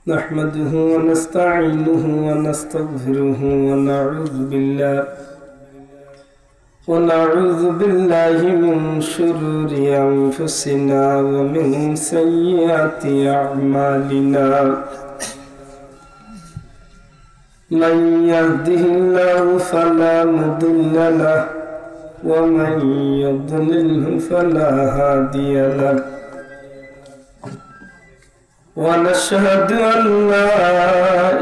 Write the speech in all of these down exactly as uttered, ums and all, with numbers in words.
نحمده ونستعينه ونستغفره ونعوذ بالله، ونعوذ بالله من شرور أنفسنا ومن سيئات أعمالنا. من يهده الله فلا مضل له، ومن يضلله فلا هادي له. ونشهد أن لا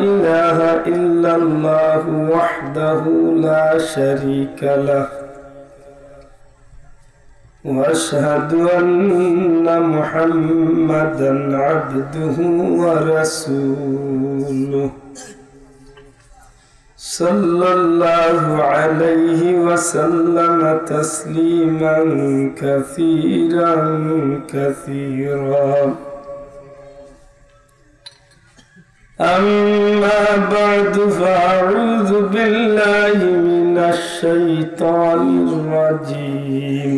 إله إلا الله وحده لا شريك له، وأشهد أن محمدا عبده ورسوله، صلى الله عليه وسلم تسليما كثيرا كثيرا. أما بعد، فأعوذ بالله من الشيطان الرجيم.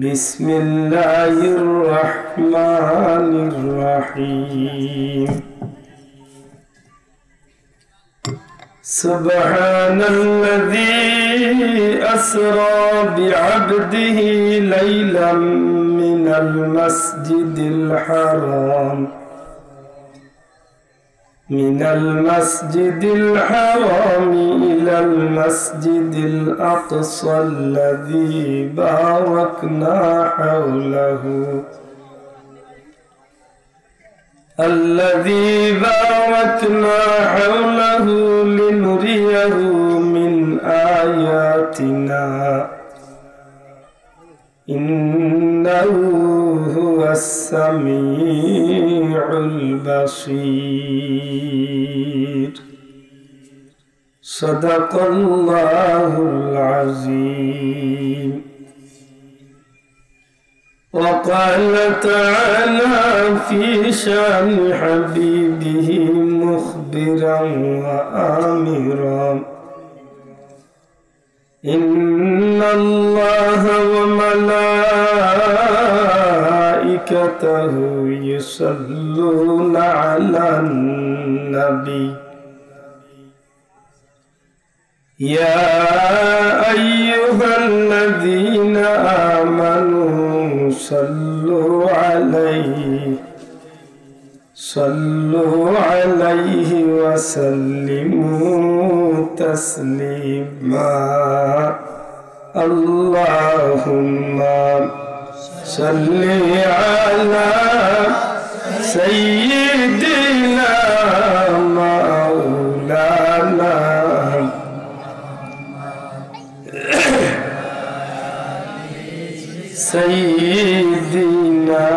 بسم الله الرحمن الرحيم. سبحان الذي أسرى بعبده ليلا من المسجد الحرام، من المسجد الحرام إلى المسجد الأقصى الذي باركنا حوله، الذي باركنا حوله لنريه من آياتنا، إنه هو السميع البصير. صدق الله العظيم. وقال تعالى في شأن حبيبه مخبرا وآمرا: إن الله وملائكته يصلون على النبي، يا أيها الذين آمنوا صلوا عليه، صلوا عليه وسلموا تسليما. اللهم صل على سيدنا مولانا سيدنا،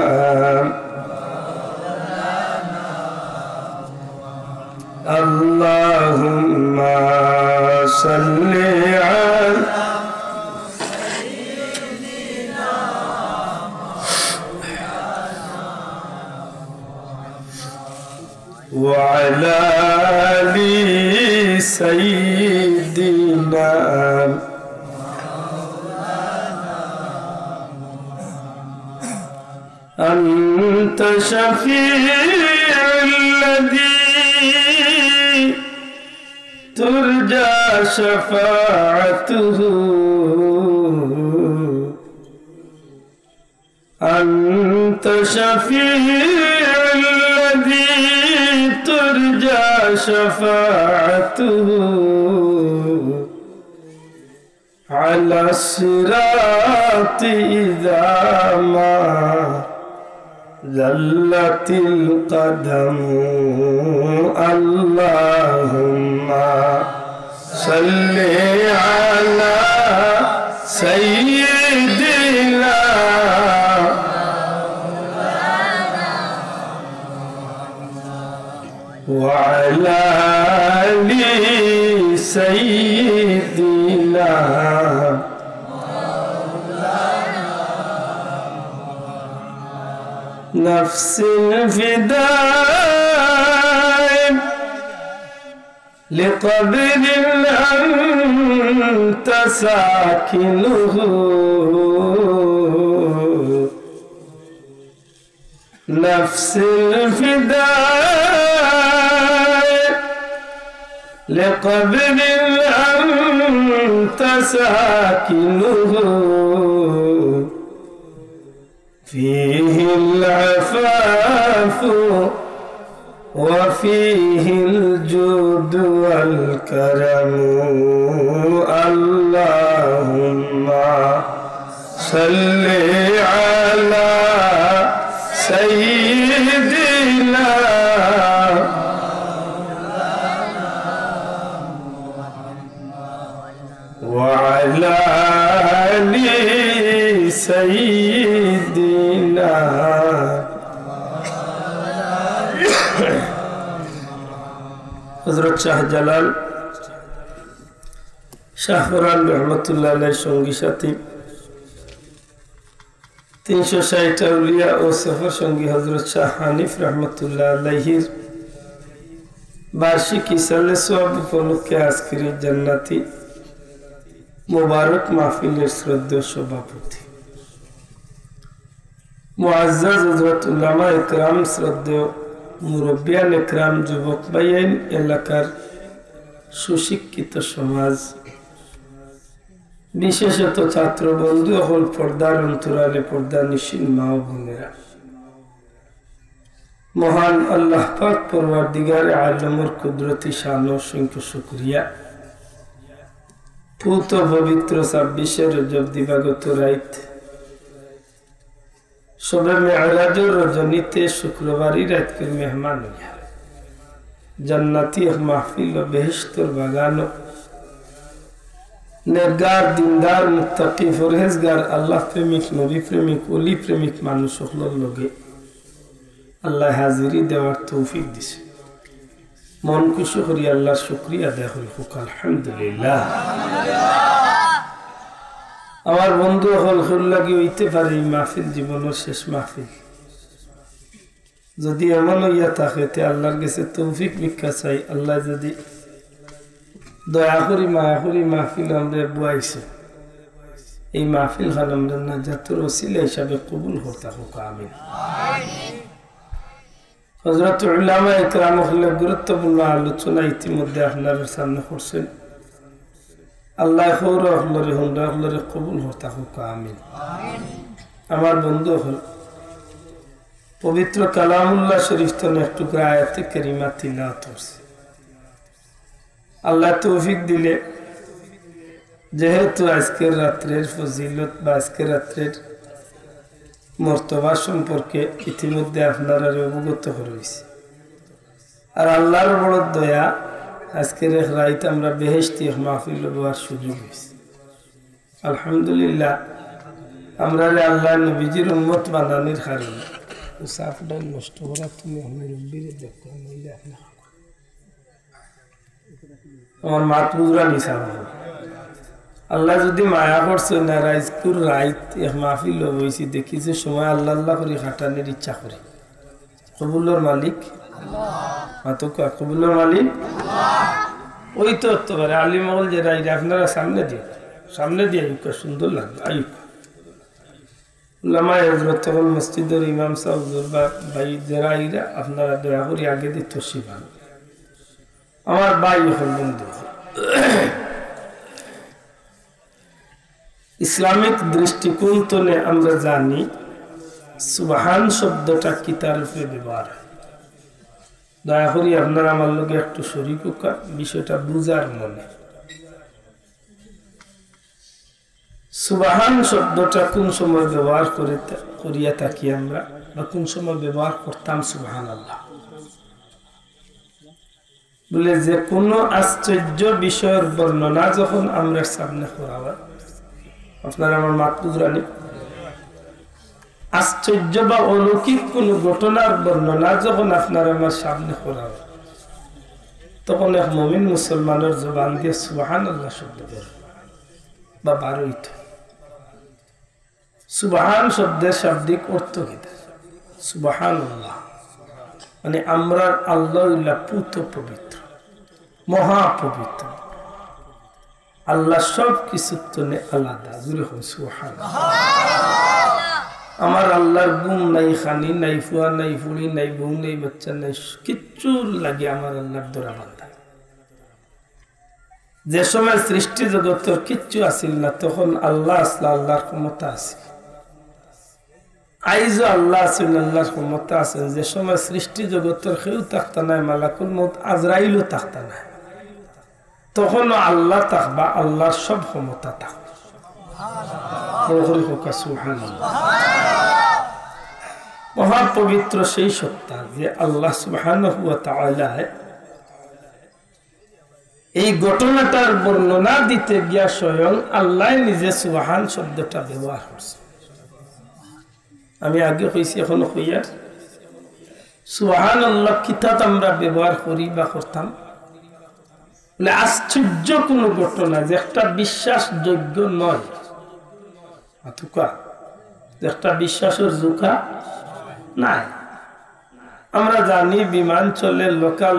اللهم صل على وعلى آل سيدنا. أنت شفيع الذي ترجى شفاعته، أنت شفيع الذي ترجى شفاعته على الصراط إذا ما زلت القدم. اللهم صل على سيدنا وعلى آل سيدنا. نفس الفداء لقبر أنت ساكنه. نفس الفداء لقبر أنت ساكنه، فيه العفاف وفيه الجود والكرم. اللهم صل على سيدنا وعلى آل سيدنا। হযরত শাহজালাল শাহপরান রহমতুল্লাহ আলাইহির সঙ্গী সাথী, তিনশো ষাট আউলিয়া ও সফর সঙ্গী হযরত শাহ হানিফ রহমতুল্লাহ আলাইহির বার্ষিক ইসালে সওয়াব উপলক্ষে আজকের এই জান্নাতি মোবারক মাহফিলের শ্রদ্ধেয় সভাপতি, মুআজ্জাজ হযরত উলামা একরাম, শ্রদ্ধেয় মুরব্বিয়ান একরাম, যুবক ভাইয়াইন, এলাকার সুশিক্ষিত সমাজ, বিশেষত ছাত্র বন্ধু অকল, পর্দার অন্তরালে পর্দানিশীন মা ও বোনেরা, মহান আল্লাহ পাক পরওয়ারদিগারে আলমর কুদরতি শান ও অসংখ্য শুকরিয়া। পুত পবিত্র ছাব্বিশে রজব দিবাগত রাইত শবে মেরাজর রজনীতে শুক্রবারই রাইতকুর মেহমান অইয়া জান্নাতি এক মাহফিল ও বেহেশতর বাগানো নেককার, দিনদার, মুত্তাকি, পরহেজগার, আল্লাহ প্রেমিক, নবী প্রেমিক, ওলি প্রেমিক মানুষ অকলর লগে আল্লায় হাজিরি দেওয়ার তৌফিক দিছে। মন খুশি করি আল্লাহর শুকরিয়া আদায় করি, কউক্কা আলহামদুলিল্লাহ। আমার বন্ধু অকল, কেউর লাগি অইতে পারে ই মাহফিল জীবনর শেষ মাহফিল। যদি এমন অইয়া থাকে, তে আল্লাহর গেছে তৌফিক ভিক্ষা চাই, আল্লায় যদি দয়া করি, মায়া করি মাহফিল আমরারে বওয়াইছে, এই মাহফিল খান আমরার নাজাতর উছিলা হিসাবে কবুল করতা কউক্কা, আমিন। হযরত উলামা একরাম অকলে গুরুত্বপূর্ণ আলোচনা ইতিমধ্যে আপনারার সামনে করছেন। আল্লায় কওরা অকলরে, হুনরা অকলরে কবুল করতা কউক্কা, আমিন। আমার বন্ধু অকল, পবিত্র কালামুল্লাহ শরীফ তনে এক টুকরা আয়াতে কারিমা তিলাওয়াত করছে। আল্লায় তৌফিক দিলে, যেহেতু আজকের রাত্রের ফজিলত বা আজকের রাত্রের মর্তবা সম্পর্কে ইতিমধ্যে আপনারারে অবগত করা অইছে, আর আল্লাহর বড় দয়া, আজকের এক রাইত আমরা বেহেশতি এক মাহফিল বওয়ার সুযোগ অইছে। আলহামদুলিল্লাহ, আমরারে আল্লাহর নবীজির উম্মত বানানির কারণে। সাফ ডাইল নষ্ট করা তুমি আমার রব্বিরে দেখো, নইলে আপনার আমার মাত বুঝরা নি সাব। আল্লায় যদি মায়া করছইন না, আইজকুর রাইত এক মাহফিল বইছি, দেখি যে সময় আল্লাহ আল্লাহ করি কাটানির ইচ্ছা করি। কবুলর মালিক? মাতউক্কা, কবুলর মালিক? ওই তো, তো পারে আলিম অকল যেরা আইরা, আপনারা সামনে দিয়া, সামনে দিয়া আইউক্কা, সুন্দর লাগবো, আইউক্কা। উলামায়ে হযরত অকল, মসজিদর ইমাম সাব, হুজুর বা ভাই যেরা আইরা, আপনারা দয়া করি আগেদি তশরিফ আনউক্কা। আমার ভাই অকল, বন্ধু অকল, ইসলামিক দৃষ্টিকোণ তনে আমরা জানি সুবহান শব্দটা কিতার উপরে ব্যবহার হয়। দয়া করি আপনারা আমার লগে একটু শরিক অউক্কা, বিষয়টা বুঝার মনে। সুবহান শব্দটা কোন সময় ব্যবহার করে থা-, করিয়া থাকি আমরা, বা কোন সময় ব্যবহার করতাম সুবহানাল্লাহ? বলে, যে কোনো আশ্চর্য বিষয়র বর্ণনা যখন আমরার সামনে করা হয়, আপনারা আমার মাত বুঝরা নি? আশ্চর্য বা অলৌকিক কোনো ঘটনার বর্ণনা যখন আপনার আমার সামনে করা হয়, তখন এক মুমিন মুসলমানের জবান দিয়া সুবহানাল্লাহ শব্দ বের হয় বা বার অইতো। সুবহান শব্দের শাব্দিক অর্থ কিতা? সুবহানাল্লাহ মানে আমরার আল্লাহ অইলা পুত পবিত্র, মহাপবিত্র। আল্লাহ সব কিছুর তনে আলাদা। জোরে কও সুবহানাল্লাহ। আমার আল্লাহর ঘুম নাই, খানি নাই, ফুয়া নাই, ফুড়ি নাই, বউ নাই, বাচ্চা নাই, কিচ্ছুর লাগি আমার আল্লাহর ধরা বান্ধা। যে সময় সৃষ্টি জগতর কিচ্ছু আছিল না, তখন আল্লাহ আসলা, আল্লাহর ক্ষমতা আছিল। আইজও আল্লাহ আছেন, আল্লাহর ক্ষমতা আছেন। যে সময় সৃষ্টি জগতর কেউ থাকতা নাই, মালাকুল মউত আজরাইলও থাকতা নাই, তখনও আল্লাহ থাকবা, আল্লাহর সব ক্ষমতা থাকবা। বড় করি কউক্কা সুবহানাল্লাহ। মহাপবিত্র সেই সত্তা যে আল্লাহ সুবহানাহু ওয়া তাআলা এই ঘটনাটার বর্ণনা দিতে গিয়া স্বয়ং আল্লাহ নিজে সুবহান শব্দটা ব্যবহার করছে। আমি আগে কইছি, এখনো কইয়ার, সুবহানাল্লাহ কিতাত আমরা ব্যবহার করি বা করতাম, বলে আশ্চর্য কোনো ঘটনা যে একটা বিশ্বাসযোগ্য নয়, মাতুক্কা, যে একটা বিশ্বাসর জুকা নাই। আমরা জানি বিমান চলে, লোকাল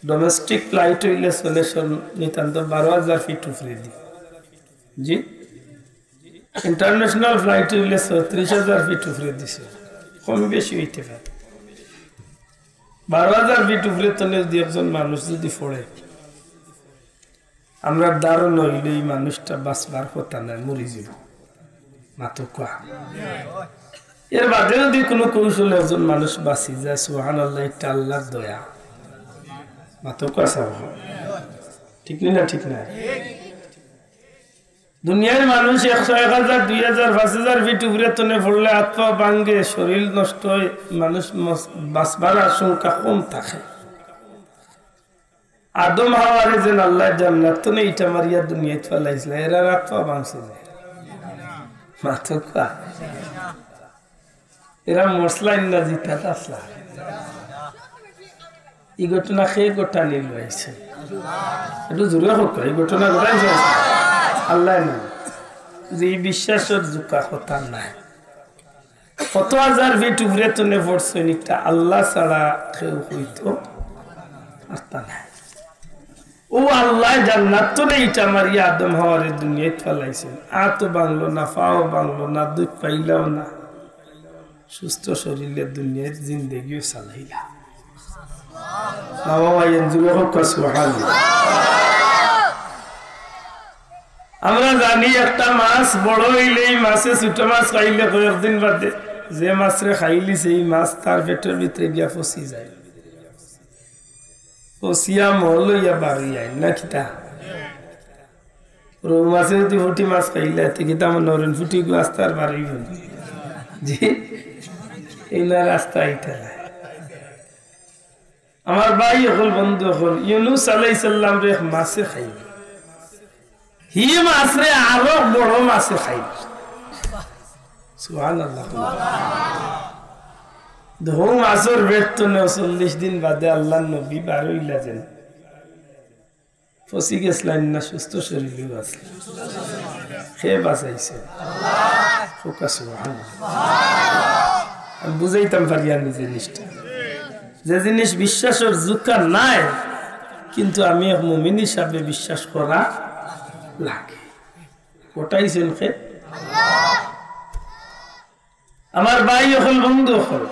ডোমেস্টিক ফ্লাইট হইলে চলে সর-, নিতান্ত বারো হাজার ফিট উপরে দি। জি, ইন্টারন্যাশনাল ফ্লাইট হইলে ত্রিশ হাজার ফিট উপরে দিছে, কম বেশি হইতে পারে। বারো হাজার ফিট উপরে তনে যদি একজন মানুষ যদি পড়ে, আমরা ধারণা হইলে এই মানুষটা বাঁচবার কথা নাই, মরি যাব। মাতুক্কা। এর বাদে যদি কোনো কৌশলে একজন মানুষ বাঁচি যায়, সুবহানাল্লাহ, এটা আল্লাহর দয়া। মাতুক্কা সাহেব, ঠিক নি না? ঠিক না? দুনিয়ার মানুষ একশো, এক হাজার, দুই হাজার, পাঁচ হাজার ফিট উপরে তনে পড়লে হাত পা ভাঙ্গে, শরীর নষ্ট হয়, মানুষ মস-, বাঁচবার আশঙ্কা কম থাকে। আদম হাওয়ারে যেন আল্লাহ জান্নাত তনে ইটা মারিয়া দুনিয়াত ফালাইছিল, এরা হাত পা ভাঙছিল। মাতুক্কা। এরা মরছলা না জিতা আসলা। এই ঘটনা কে ঘটানি লইছে? একটু জোরে কউক্কা, এই ঘটনা ঘটাইছে আল্লাহ না। যে এই বিশ্বাসর জুকা কথা নাই। কত হাজার ফিট উপরে তনে পড়ছে, নিকটা আল্লাহ ছাড়া কেউ হইতো পারতা নাই। ও আল্লাহ জান্নাত তনে ইটা মারিয়া আদম হাওয়ারে দুনিয়াত ফালাইছেন। আতও ভাঙলো না, পাও ভাঙলো না, দুঃখ পাইলাও না, সুস্থ শরীরে দুনিয়ার জিন্দেগিও চালাইলা। বাবা ভাই, এনজুরে কউক্কা সুবহানাল্লাহ। আমরা জানি একটা মাছ বড় হইলে এই মাছে ছোট মাছ খাইলে কয়েকদিন বাদে যে মাছরে খাইলি সেই মাছ তার পেটর ভিতরে গিয়া ফসি যায়। ও সিয়া মহল লইয়া বাড়ি যায় না কিতা? রৌ মাছে যদি ফুটি মাছ খাইলে, তে কিতা আমার নরেন ফুটি গু আস্তার বাড়ি হইল। জি, এই না রাস্তা এটা না। আমার ভাই অকল, বন্ধু অকল, ইউনুস আলাইহিস সালামরে এক মাছে খাইল। হি মাছরে আরো বড় মাছে খাইল। সুবহানাল্লাহ। দেখো, মাছর পেট তনে চল্লিশ দিন বাদে আল্লাহর নবী বার হইলা যেন। ফসি গেছলা না, সুস্থ শরীরে বাঁচলা। কে বাঁচাইছে? কউক্কা সুবহানাল্লাহ। আমি বুঝাইতাম পারি আমি জিনিসটা। যে জিনিস বিশ্বাসর জুকা নাই, কিন্তু আমি এক মুমিন হিসাবে বিশ্বাস করা লাগে। ঘটাইছেন কে? আমার ভাই অকল, বন্ধু অকল,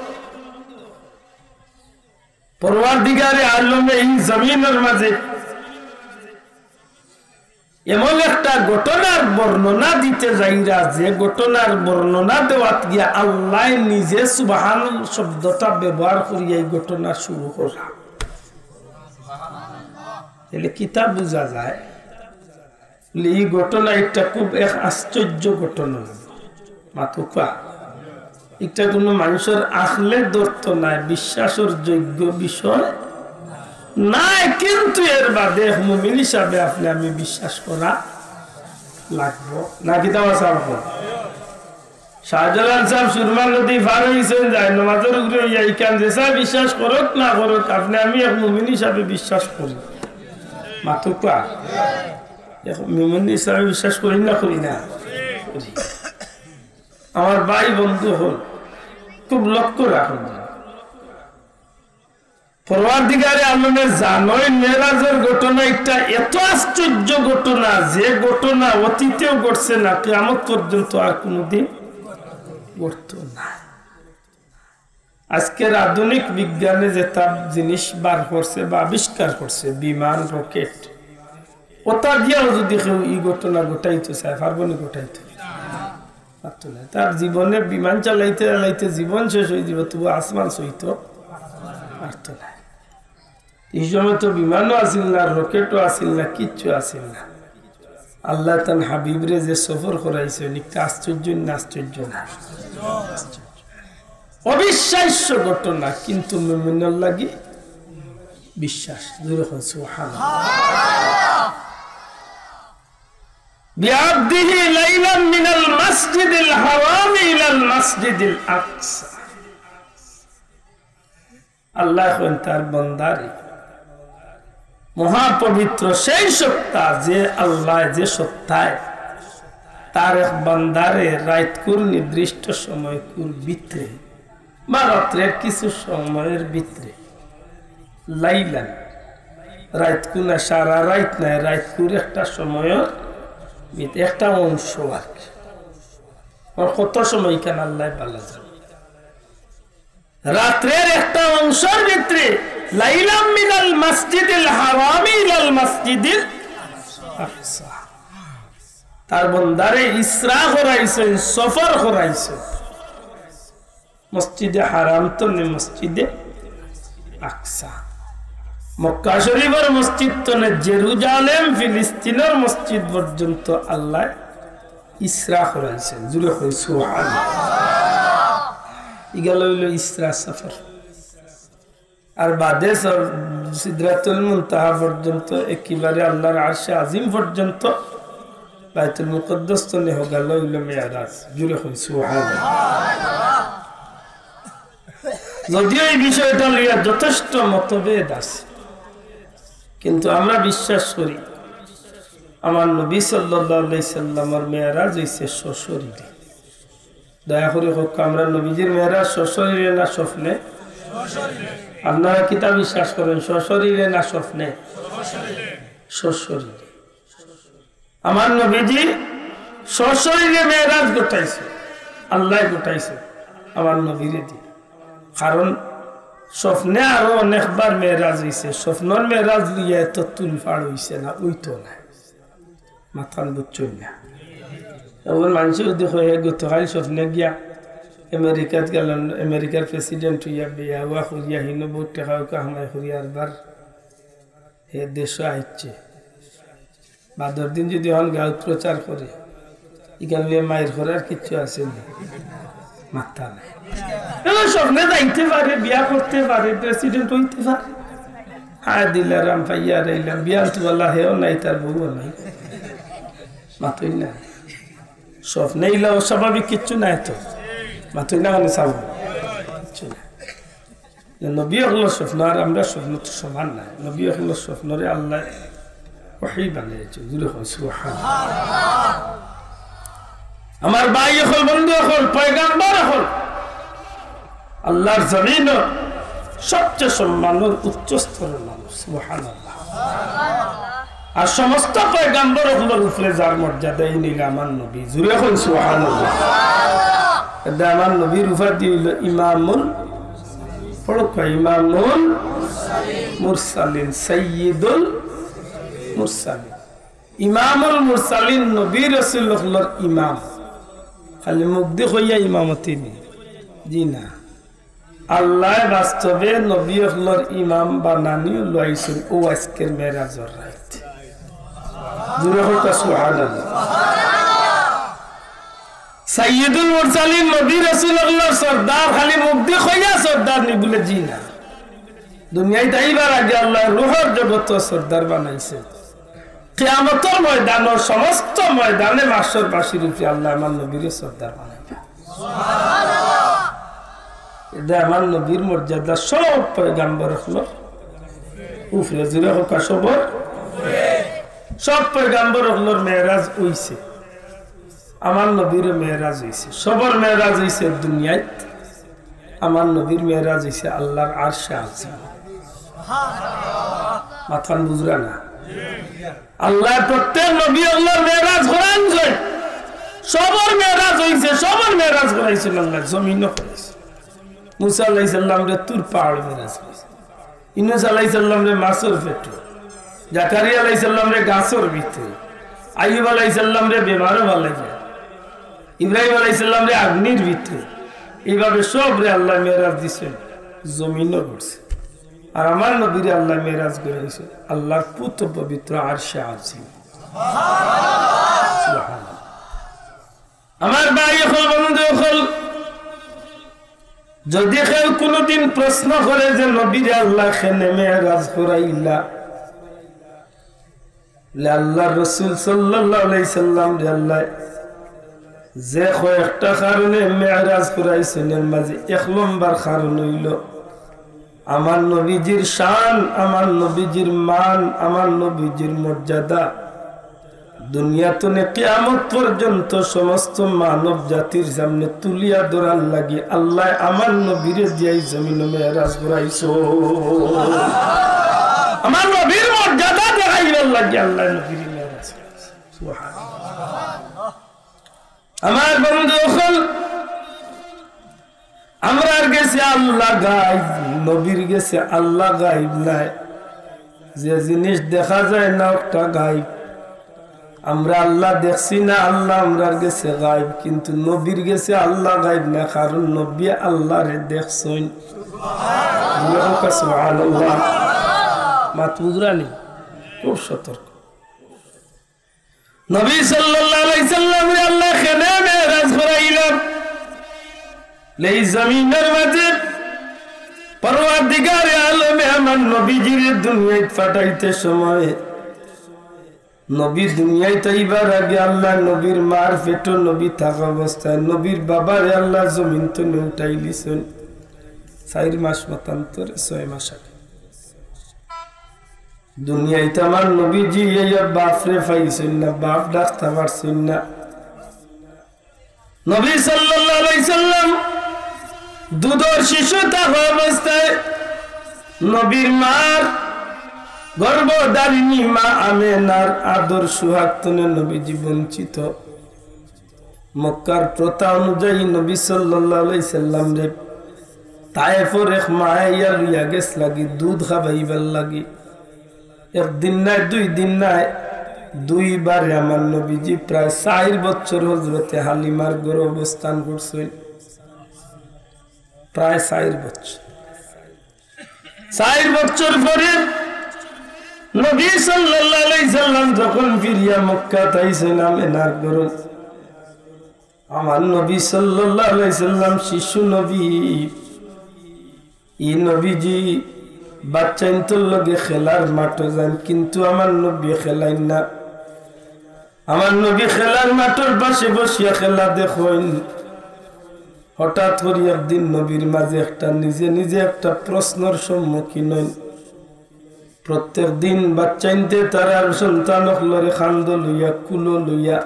পরওয়ারদিগারে আলমে এই জমিনর মাঝে এমন একটা ঘটনার বর্ণনা দিতে যাইরা, যে ঘটনার বর্ণনা দেওয়াত গিয়া আল্লাহ নিজে সুবহান শব্দটা ব্যবহার করিয়া এই ঘটনা শুরু করা। তাহলে কিতা বুঝা যায়? বলে, এই ঘটনা একটা খুব এক আশ্চর্য ঘটনা। মাতুক্কা। এটা কোনো মানুষের আখলে ধরতো নায়, বিশ্বাসের যোগ্য বিষয় নায়, কিন্তু এর বাদে এক মুমিন হিসাবে আপনি আমি বিশ্বাস করা লাগবো। না কিতা বা সাহেব? শাহজালাল সাহেব সুরমা নদী পার হইছেন, যায় নমাজের উপরে হইয়া ইখান যে সাহেব বিশ্বাস করুক না করুক, আপনি আমি এক মুমিন হিসাবে বিশ্বাস করি। মাতুক্কা। এক মুমিন হিসাবে বিশ্বাস করি না করি না? করি। আমার ভাই বন্ধু অকল, খুব লক্ষ্য রাখুন। পরওয়ারদিগারে আলমে জানইন মেরাজের ঘটনা একটা এত আশ্চর্য ঘটনা, যে ঘটনা অতীতেও ঘটছে না, কিয়ামত পর্যন্ত আর কোনোদিন ঘটতো না। আজকের আধুনিক বিজ্ঞানে যেতা জিনিস বার করছে বা আবিষ্কার করছে, বিমান, রকেট, ওতা দিয়াও যদি কেউ ই ঘটনা ঘটাইতো চায়, পারবো নি ঘটাইতো? পারতো না। তার জীবনে বিমান চালাইতে চালাইতে জীবন শেষ অই যিবো, তবু আসমান ছইতো পারতো না। ই সময় তো বিমানও আছিল না, রকেটও আছিল না, কিচ্ছু আছিল না। আল্লায় তান হাবিবরে যে সফর করাইছইন, ইটা আশ্চর্য না? আশ্চর্য না? অবিশ্বাস্য ঘটনা, কিন্তু মুমিনর লাগি বিশ্বাস। জোরে কইন সুবহানাল্লাহ। বিআবদিহি লাইলাম মিনাল মাসজিদিল হারামি ইলাল মাসজিদিল আকসা। আল্লায় কইন তার বান্দারে, মহাপবিত্র সেই সত্তা, যে আল্লায়, যে সত্তায় তার এক বান্দারে রাইতকুর নির্দিষ্ট সময়কুর ভিতরে বা রাত্রের কিছু সময়র ভিতরে, লাইলান, রাইতকু না, সারা রাইত নায়, রাইতকুর একটা সময়র ভিতরে, একটা অংশ আর কি। আর কত সময় ইখান আল্লায় ভালা জানে। রাত্রের একটা অংশর ভিতরে, লাইলাম মিনাল মাসজিদিল হারামি ইলাল মাসজিদিল আকসা। তার বান্দারে ইসরা করাইছইন, সফর করাইছইন। মসজিদে হারাম তনে মসজিদে আকসা, মক্কা শরীফর মসজিদ তনে জেরুজালেম, ফিলিস্তিনর মসজিদ পর্যন্ত আল্লায় ইসরা করাইছইন। জোরে কইন সুবহানাল্লাহ। ইগেল অইলো ইসরা সফর। আর বাদে সর-, সিদরাতুল মুনতাহা পর্যন্ত, একেবারে আল্লাহর আরশে আজিম পর্যন্ত, বাইতুল মুকাদ্দাস তনে হগাল অইলো মেরাজ। জোরে কইন সুবহানাল্লাহ। যদিও এই বিষয়টা লইয়া যথেষ্ট মতভেদ আছে, কিন্তু আমরা বিশ্বাস করি আমার নবী সাল্লাল্লাহু আলাইহি সাল্লামর মেরাজ অইছে সশরীরে। দয়া করি কউক্কা, আমরার নবীজির মেরাজ সশরীরে না স্বপ্নে? আপনারা কিতা বিশ্বাস করইন, সশরীরে না স্বপ্নে? সশরীরে। আমার নবীজি সশরীরে মেরাজ ঘটাইছে, আল্লায় ঘটাইছে আমার নবীরে দি। কারণ স্বপ্নে আরো অনেকবার মেরাজ অইছে, স্বপ্নর মেরাজ লইয়া এত তুলফাড় অইছে না, অইতো না। মাতখান বুঝছইন না? অখন মানষে যদি কয়, "হে গতকাইল স্বপ্নে গিয়া আমেরিকাত গেলাম, আমেরিকার president অইয়া বিয়া-উয়া করিয়া হিনো বউত টেকা উকা হামাই করিয়া আরবার হে দেশো আইছে।" বাদর দিন যদি অখন গাউত প্রচার করে, ইখান লইয়া মাইর করার কিচ্ছু আছে না, মাত্তা নাই। এ স্বপ্নে যাইতে পারে, বিয়া করতে পারে, president অইতে পারে। হায় দিলারাম পাইয়া রইলাম, বিয়ান তো আল্লাহ হেও নাই, তার বউও নাই। মাতইন না। স্বপ্নে ইলা অস্বাভাবিক কিচ্ছু নাই তো। মাতইন না কেনে চাও? কিচ্ছু নাই। যে নবী অকলর স্বপ্ন আর আমরার স্বপ্ন তো সমান নায়। নবী অকলর স্বপ্নরে আল্লায় ওহী বানাইছে। জোরে কইন সুবহানাল্লাহ। আমার ভাই অকল, বন্ধু অকল, পয়গাম্বর অকল, আল্লাহর জমিনো সবচেয়ে সম্মানর উচ্চ স্তরর মানুষ। সুবহানাল্লাহ। আর সমস্ত পয়গাম্বর অকলর উপরে যার মর্যাদা, এই নিল আমার নবী। জোরে কইন সুবহানাল্লাহ। এটা আমার নবীর উপাধি অইলো ইমামুল, পড়ো কয়, ইমামুল মুরসালিন, সাইয়্যিদুল মুরসালিন। ইমামুল মুরসালিন, নবী রাসূল অকলর ইমাম। খালি মুখদি কইয়া ইমামতি নি? জি না। আল্লায় বাস্তবে নবী অকলর ইমাম বানানি লইছইন অউ আইজকের মেরাজর রাইত। জোরে কউক্কা সুবহানাল্লাহ। সাইয়্যিদুল মুরসালিন, নবী রাসূল অকলর সর্দার, খালি মুখদি কইয়া সর্দার নি? বুলে জি না। দুনিয়াত আইবার আগে আল্লায় রুহর জগতো সর্দার বানাইছে। কিয়ামতর ময়দানো সমস্ত ময়দানে মাহশর বাসীর উপরে আল্লায় আমার নবীরে সর্দার বানাইবা। এটা আমার নবীর মর্যাদা সব পয়গাম্বর অকলর উপরে। জোরে কউক্কা সবর। সব পয়গাম্বর অকলর মেরাজ অইছে, আমার নবীরও মেরাজ অইছে। সবর মেরাজ অইছে দুনিয়াত, আমার নবীর মেরাজ অইছে আল্লাহর আরশে আজিম। মাতখান বুঝরা না? আল্লায় প্রত্যেক নবী অকলর মেরাজ করাইছইন। সবর মেরাজ অইছে, সবর মেরাজ করাইছইন আল্লায়, জমিনো করাইছইন। মুসা আলাইহিস সালামরে তুর পাহাড়ো মেরাজ করাইছইন, ইউনুস আলাইহিস সালামরে মাছর পেটো, জাকারিয়া আলাইহিস সালামরে গাছর ভিতরে, আইয়ুব আলাইহিস সালামরে বেমারো ভালাইয়া, ইব্রাহিম আলাইহিস সালামরে আগ্নির ভিতরে। এইভাবে সবরে আল্লায় মেরাজ দিছইন, জমিনো করছে। আর আমার নবীরে আল্লায় মেরাজ করাইছইন আল্লার পুত পবিত্র আরশে আজিম। সুবহানাল্লাহ। আমার ভাই অকল, বন্ধু অকল, যদি কেউ কুনুদিন প্রশ্ন করে যে নবীরে আল্লায় কেনে মেরাজ করাইলা, লে আল্লার রসুল সাল্লাল্লাহু আলাইহি সাল্লামরে আল্লায় যে কয়েকটা কারণে মেরাজ করাইছইন, এর মাঝে এক নম্বর কারণ অইলো আমার নবীজির শান, আমার নবীজির মান, আমার নবীজির মর্যাদা দুনিয়া তনে কিয়ামত পর্যন্ত সমস্ত মানব জাতির সামনে তুলিয়া ধরার লাগি আল্লায় আমার নবীরে দিয়া ই জমিনো মেরাজ করাইছইন। আমার নবীর মর্যাদা দেখাইবার লাগি আল্লায় নবীরে মেরাজ করাইছইন। সুবহানাল্লাহ। আমার বন্ধু অকল, আমরার গেছে আল্লাহ গাইব, নবীর গেছে আল্লাহ গাইব নায়। যে জিনিস দেখা যায় না, ওটা গাইব। আমরা আল্লাহ দেখছি না, আল্লাহ আমরার গেছে গাইব, কিন্তু নবীর গেছে আল্লাহ গাইব না, কারণ নবী আল্লাহরে দেখছইন। সুবহানাল্লাহ। মাত বুঝরানি? খুব সতর্ক। নবী সাল্লাল্লাহু আলাইহি সাল্লামরে আল্লায় কেনে মেরাজ করাইলা? লে ই জমিনর মাঝে পরওয়ারদিগারে আলমে আমার নবীজিরে দুনিয়াত পাঠাইতে সময়, নবী দুনিয়াত আইবার আগে আল্লায় নবীর মার পেটো নবী থাকা অবস্থায় নবীর বাবারে আল্লায় জমিন তনে উঠাইলিছইন। চাইর মাস মতান্তরে, ছয় মাস আগে। দুনিয়াত আমার নবীজি আইয়া বাপরে পাইছইন না, বাপ ডাকতা পারছইন না। নবী সাল্লাল্লাহু আলাইহি সাল্লাম দুধর শিশু থাকা অবস্থায় নবীর মার গর্ভধারিণী মা আমেনার আদর সোহাগ তনে নবীজি বঞ্চিত। মক্কার প্রথা অনুযায়ী নবী সাল্লাল্লাহু আলাইহি সাল্লামরে তায়েফর এক মায়ে ইয়া লইয়া গেছলাগি দুধ খাবাইবার লাগি। একদিন নায়, দুই দিন নায়, দুইবারে আমার নবীজি প্রায় চাইর বছর হজরতে হালিমার ঘরো অবস্থান করছইন। প্রায় চাইর বছর। চাইর বছর পরে নবী সাল্লাল্লাহু আলাইহি সাল্লাম যখন ফিরিয়া মক্কাত আইছইন আমেনার ঘরো, আমার নবী সাল্লাল্লাহু আলাইহি সাল্লাম শিশু নবী। ই নবীজি বাচ্চাইন্তর লগে খেলার মাঠো যাইন, কিন্তু আমার নবী খেলাইন না। আমার নবী খেলার মাঠর পাশে বসিয়া খেলা দেখইন। হঠাৎ করি একদিন নবীর মাঝে একটা নিজে নিজে একটা প্রশ্নর সম্মুখীন অইন। প্রত্যেক দিন বাচ্চাইন্তে তারার সন্তান অকলরে কান্দো লইয়া, কুলো লইয়া,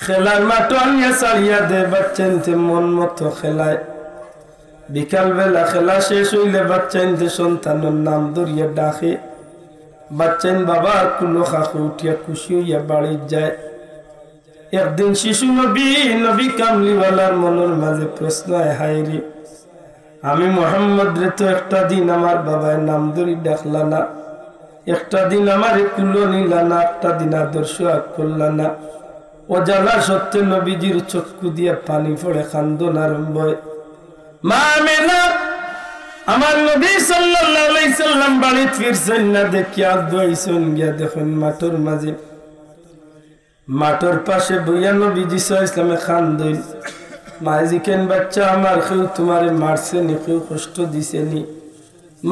খেলার মাঠো আনিয়া ছাড়িয়া দেয়, বাচ্চাইন্তে মন মতো খেলায়। বিকালবেলা খেলা শেষ অইলে বাচ্চাইন্তে সন্তানর নাম ধরিয়া ডাকে। বাচ্চাইন বাবার কুলো খাখো উঠিয়া খুশি অইয়া বাড়িত যায়। একদিন শিশু নবী, নবী কামলিওয়ালার মনর মাঝে প্রশ্ন আয়, হায় রে, আমি মোহাম্মদরে তো একটা দিন আমার বাবায় নাম ধরি ডাকলা না, একটা দিন আমারে কুলো নিলা না, একটা দিন আদর সোহাগ করলা না। অজানা সত্ত্বে নবীজির চক্ষু দিয়া পানি পড়ে, কান্দন আরম্ভ অয়। মা আমেনা, আমার নবী সাল্লাল্লাহু আলাইহি সাল্লাম বাড়িত ফিরছইন না দেখিয়া আত ধুয়াইছইন, গিয়া দেখইন মাঠর মাঝে, মাঠর পাশে বইয়া নবীজি সাল্লাল্লাহু আলাইহি সাল্লামে কান্দইন। মায়ে জিকাইন, বাচ্চা আমার, কেউ তুমারে মারছে নি, কেউ কষ্ট দিছে নি?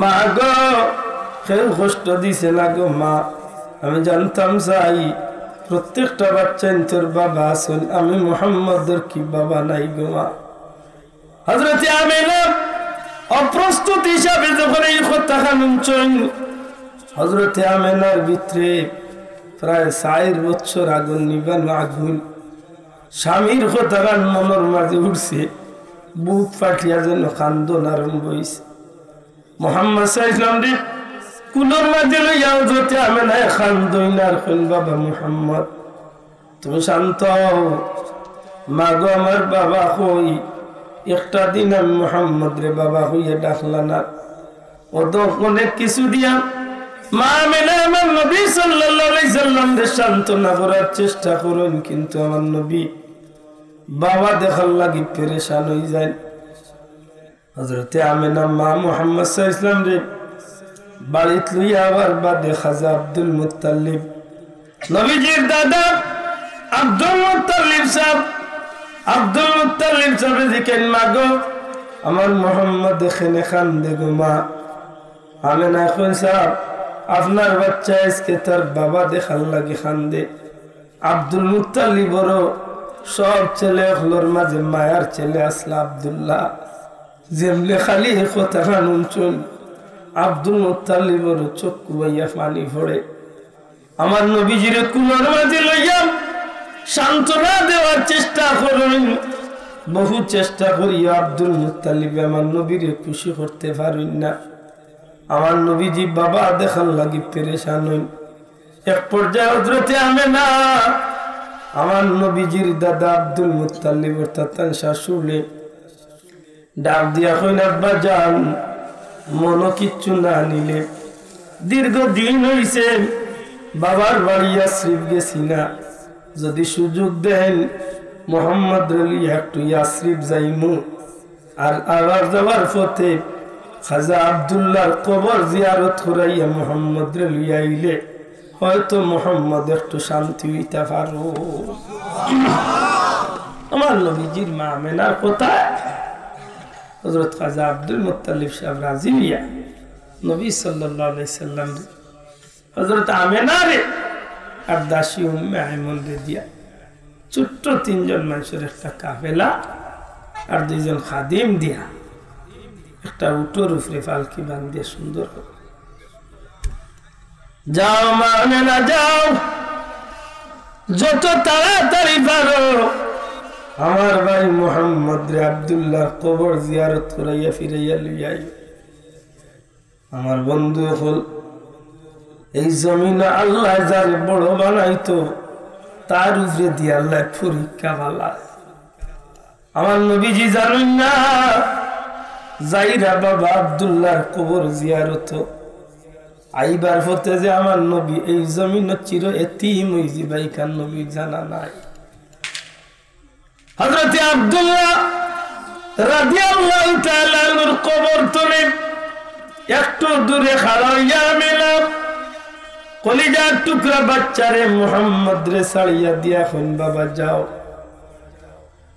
মা গো, কেউ কষ্ট দিছে না গো মা। আমি জানতাম চাই, প্রত্যেকটা বাচ্চাইন্তর বাবা আছইন, আমি মোহাম্মদর কি বাবা নাই গো মা? হযরতে আমেনা অপ্রস্তুত হিসাবে যখন এই কথাখান হুনছইন, হযরতে আমেনার ভিতরে প্রায় চাইর বছর আগুন নিবানো আগুন, স্বামীর কথাখান মনর মাঝে উঠছে, বুক ফাটিয়া যেন কান্দন আরম্ভ অইছে। মোহাম্মদ সাল্লাল্লাহু আলাইহি ওয়াসাল্লামরে কুলর মাঝে লইয়া হযরতে আমেনায় কান্দইন আর কইন, বাবা মোহাম্মদ, তুমি শান্ত অও, "মা গো, আমার বাবা কই? একটা দিন আমি মোহাম্মদরে বাবা কইয়া ডাকলা না।" অত অনেক কিছু দিয়া মা আমেনা আমার নবী সাল্লাল্লাহু আলাইহি সাল্লামরে সান্ত্বনা করার চেষ্টা করইন, কিন্তু আমার নবী বাবা দেখার লাগি পেরেশান অইযাইন। হযরতে আমেনা মা মুহাম্মদ সাল্লাল্লাহু আলাইহি সাল্লামরে বাড়িত লইয়া আবার বাদে খাজা আব্দুল মুত্তালিব, নবীজির দাদা Abdul Muttalib sub, Abdul Muttalib সাবে জিকাইন, "মা গো, আমার মোহাম্মদ কেনে কান্দে গো মা?" আমেনায় কইন, "সাব, আপনার বাচ্চা আইজকে তার বাবা দেখার লাগি কান্দে।" আব্দুল মুত্তালিবরও সব ছেলে অকলর মাঝে মায়ার ছেলে আছলা আব্দুল্লাহ। যেমনে খালি ই কথাখান হুনছইন, আব্দুল মুত্তালিবরও চক্ষু বাইয়া পানি পড়ে। আমার নবীজিরে কুলর মাঝে লইয়া সান্ত্বনা দেওয়ার চেষ্টা করইন, বহু চেষ্টা করিয়া আব্দুল মুত্তালিবে আমার নবীরে খুশি করতে পারইন না। আমার নবীজি বাবা দেখার লাগি পেরেশান অইন। এক পর্যায়ে হযরতে আমেনা, আমার নবীজির দাদা আব্দুল মুত্তালিব অর্থাৎ তান শাশুড়ি, ডাক দিয়া কইন, "আব্বা জান, মনো কিচ্ছু না নিলে, দীর্ঘ দিন অইছে বাবার বাড়ি ইয়াসরিব গেছি না, যদি সুযোগ দেইন মোহাম্মদরে লইয়া একটু ইয়াসরিব যাইমু।" আর আবার যাওয়ার পথে খাজা আব্দুল্লাহর কবর জিয়ারত করাইয়া মোহাম্মদরে লইয়া আইলে হয়তো মোহাম্মদ একটু শান্তি অইতা পারো। আমার নবীজির মা আমেনার কথা হযরত খাজা আব্দুল মুত্তালিব সাব রাজি অইয়া নবী সাল্লাল্লাহু আলাইহি সাল্লাম হযরত আমেনারে আর দাসী উম্মে আইমনরে দিয়া, ছোট্ট তিনজন মানুষের একটা কাফেলা আর দুইজন খাদিম দিয়া একটা উটর উপরে পালকি বান্ধিয়া সুন্দর করে, "যাও মা আমেনা, যাও, যত তাড়াতাড়ি পারো আমার ভাই মোহাম্মদরে আব্দুল্লাহর কবর জিয়ারত করাইয়া ফিরাইয়া লইয়া আইও।" আমার বন্ধু অকল, এই জমিনো আল্লায় যারে বড় বানাইতো, তার উপরে দি আল্লায় পরীক্ষা ফালায়। আমার নবীজি জানইন না, যাইরা বাবা আব্দুল্লাহর কবর জিয়ারত, আইবার পথে যে আমার নবী এই জমিনো চির এতিম অইযিবা, ইখান নবীর জানা নাই। হযরতে আব্দুল্লাহ রাদিয়াল্লাহু তাআলা আনহুর কবর তলে একটু দূরে খাড়া অইয়া আমেনা কলিজার টুকরা বাচ্চারে মুহাম্মদরে ছাড়িয়া দিয়া কইন, "বাবা যাও।"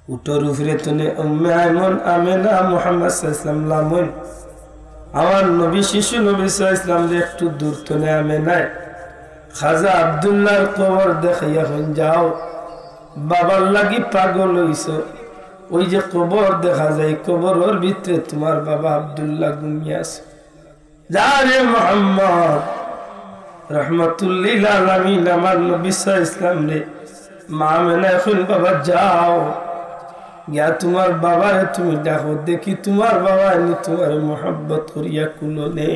উটর উপরে তনে উম্মে আইমন আমেনা মুহাম্মদ সাল্লাল্লাহু আলাইহি ওয়াসাল্লাম লামইন। আমার নবী শিশু নবী সাল্লাল্লাহু আলাইহি ওয়াসাল্লামরে একটু দূর তনে আমেনায় খাজা আব্দুল্লাহর কবর দেখাইয়া কইন, "যাও, বাবার লাগি পাগল অইছো, ওই যে কবর দেখা যায়, কবরর ভিতরে তুমার বাবা আব্দুল্লাহ ঘুমিয়া আছে।" যা রে মোহাম্মদ, রহমাতুল্লিল আলামিন আমার নবী সাল্লাল্লাহু আলাইহি ওয়াসাল্লামরে মা আমেনায় কইন, "বাবা যাও, গিয়া তুমার বাবারে তুমি ডাকো, দেখি তুমার বাবায় নি তুমারে মহব্বত করিয়া কুলো নে।"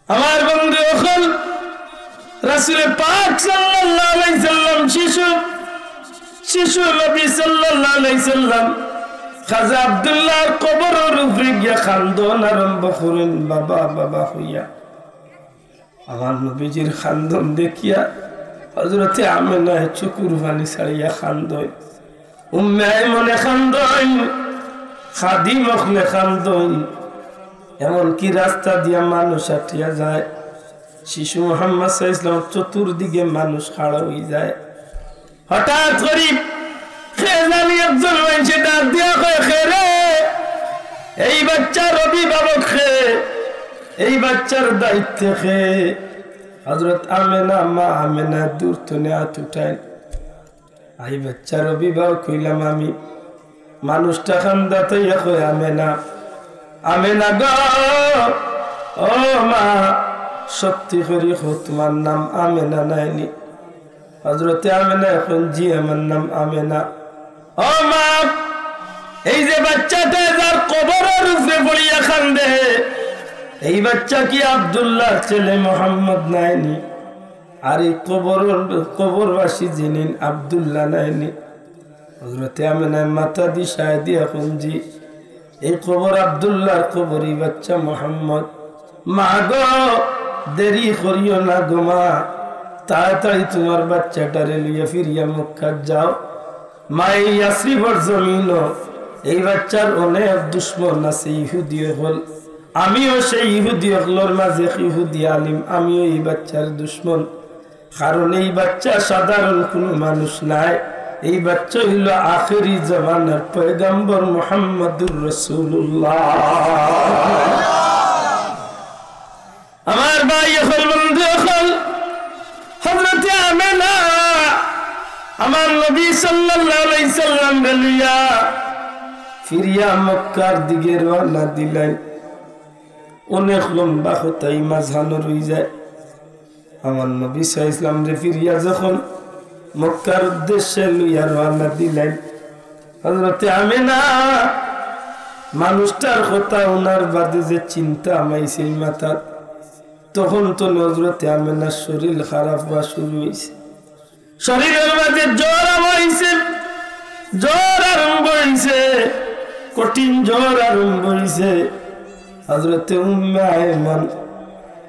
আমার বন্ধু অকল, রাসূলে পাক সাল্লাল্লাহু আলাইহি সাল্লাম শিশু, শিশু নবী সাল্লাল্লাহু আলাইহি সাল্লাম খাজা আব্দুল্লাহর কবরর উপরে গিয়া কান্দন আরম্ভ করইন, "বাবা, বাবা" কইয়া। আমার নবীজির কান্দন দেখিয়া হযরতে আমেনায় চকুর পানি ছাড়িয়া কান্দইন। উম্মে আইমনে কান্দইন, খাদিম অকলে কান্দইন, এমনকি রাস্তা দিয়া মানুষ আটিয়া যায়, শিশু মোহাম্মদ সাল্লাল্লাহু আলাইহি ওয়াসাল্লাম চতুর্দিকে মানুষ খাড়া অইযায়। হঠাৎ করি কে জানি একজন মানষে ডাক দিয়া কয়, "কে রে? এই বাচ্চার অভিভাবক কে? এই বাচ্চার দায়িত্বে কে?" হযরত আমেনা, মা আমেনা দূর তনে আত উঠাইন। এই বাচ্চার অভিভাবক অইলাম আমি। মানুষটা কান্দাত অইয়া কয়, "আমেনা, আমেনা গো, ও মা, সত্যি করি কও, তুমার নাম আমেনা নায়নি?" হযরতে আমেনায় কইন, "জি, আমার নাম আমেনা।" "ও মা, এই যে বাচ্চাটা যার কবরর উপরে পড়িয়া কান্দে, এই বাচ্চা কি আব্দুল্লাহর ছেলে মোহাম্মদ নায়নি? আর এই কবর, কবরবাসী যিনি আব্দুল্লাহ নায়নি?" হযরতে আমেনায় মাথা দি সায় দিয়া কইন, "জি, এই কবর আব্দুল্লাহর কবর, এই বাচ্চা মোহাম্মদ। মা গো, দেরি করিও না গো মা, তাড়াতাড়ি তুমার বাচ্চাটারে লইয়া ফিরিয়া মক্কাত যাও। মা, এই ইয়াসরিবর জমিনো এই বাচ্চার অনেক দুশমন আছে, ইহুদি অকল। আমিও সেই ইহুদি অকলর মাঝে এক ইহুদি আলিম, আমিও এই বাচ্চার দুশমন।" কারণ এই বাচ্চা সাধারণ কুনু মানুষ নায়, এই বাচ্চা অইলো আখেরি জামানার পয়গম্বর মুহাম্মাদুর রাসূলুল্লাহ। আমার ভাই অকল, বন্ধু অকল, হযরতে আমেনা আমার নবী সাল্লাল্লাহু আলাইহি সাল্লামরে লইয়া ফিরিয়া মক্কার দিকে রওয়ানা দিলাইন। অনেক লম্বা কথা, ই মাঝখানো রই যায়। আমার নবী সাল্লাল্লাহু আলাইহি সাল্লামরে ফিরিয়া যখন মক্কার উদ্দেশ্যে লইয়া রওয়ানা দিলাইন, হযরতে আমেনা মানুষটার কথা হুনার বাদে যে চিন্তা হামাইছে মাথাত, তখন তো হযরতে আমেনার শরীর খারাপ অওয়া শুরু অইছে। শরীরর মাঝে জ্বর হামাইছে, জ্বর আরম্ভ অইছে, কঠিন জ্বর আরম্ভ অইছে। হযরতে উম্মে আয়মন